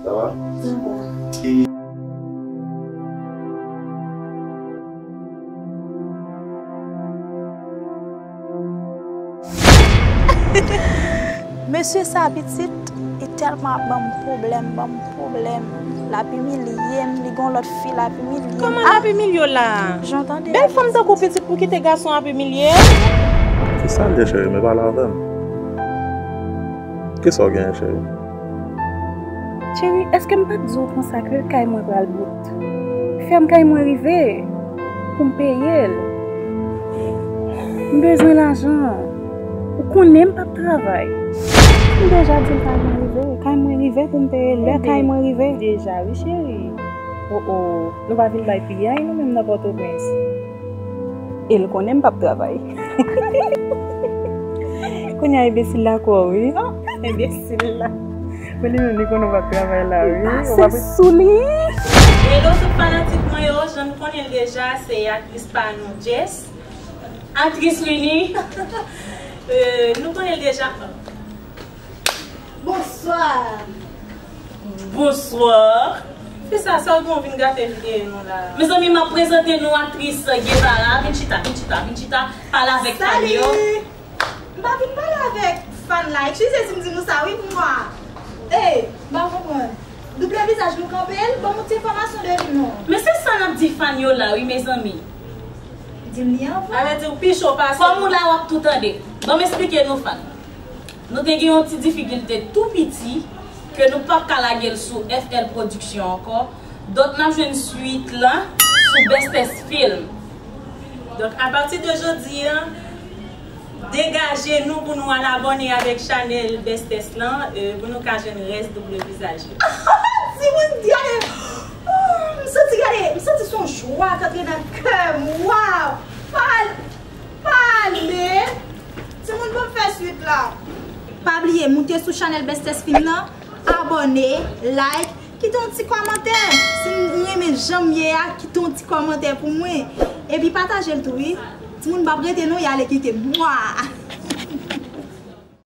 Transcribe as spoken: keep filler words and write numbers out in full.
Sa va? Mesye sa pitit, li tèlman ap ban m pwoblèm, ban m pwoblèm. L ap imilye m, li gon lòt fi l ap imilye m. Kòman l ap imilye w la? Jan w tande Bèl fanm tankou pitit pou kite gason ap imilye l? Kisa l ye, cheri? Men pale avè m. Kisa w genyen, cheri? Cheri, èske m pa t di w konsa ke kay mwen pral bout? Fè m kay mwen rive pou m peye l. M bezwen lajan. Ou konnen m p ap travay. M deja di l kay mwen rive. Kay mwen rive pou m peye l lè kay mwen rive. Deja, wi, cheri. O, o, nou pa vin bay piyay nou menm nan Pòtoprens. E l konnen m p ap travay. Kounye a enbesil la kwè w, wi. Enbesil la. Bon, li menm, li konnen w p ap travay la, wi. Ou p ap Pase sou li. Hello tout fanatik mwen yo, jan nou konnen l deja, se aktris pa nou, Jess. Aktris Rini. Euh, nou konnen l deja. Bonsoir. Bonswa. Fi sa, sa w gen w vin gate videyo nou la? Mezanmi, m ap prezante nou aktris Guevara. Vin chita, vin chita, vin chita. Pale avèk fanm yo. Salut. M pa vin pale avèk fan la. Eskize si m di nou sa, wi, mwa. Ey, m pa konprann. Double vizaj nou kanpe l, ban m yon ti enfòmasyon de li non. Men se sa n ap di fan yo la, wi, mezanmi. Di m li anvan. Ale di w pi cho pase. Kòm ou la, w ap tou tande. Ban m esplike nou, fan. Nou te gen yon ti difikilte tou piti ke nou p ap ka lage l sou F L Production ankò. Donk, n ap jwenn swit lan sou Bestest Film. Donk, apati de jodi a, degaje nou pou nou al abòne avèk chanèl Bestest lan, euh, pou nou ka jwenn rès Double Vizaj yo. Timoun, gade! Oh, m santi, gade, m santi se yon jwa k antre nan kè m. Waw! Pale! Pale! Timoun, ban m fè swit la. Pa bliye, moute sou chanèl Bestest Film nan, abòne, like, kite yon ti kòmantè. Si w renmen jan m ye a, kite yon ti kòmantè pou mwen. Epi pataje l tou, wi. Timoun, m p ap rete non, y ale kite m. Mwa!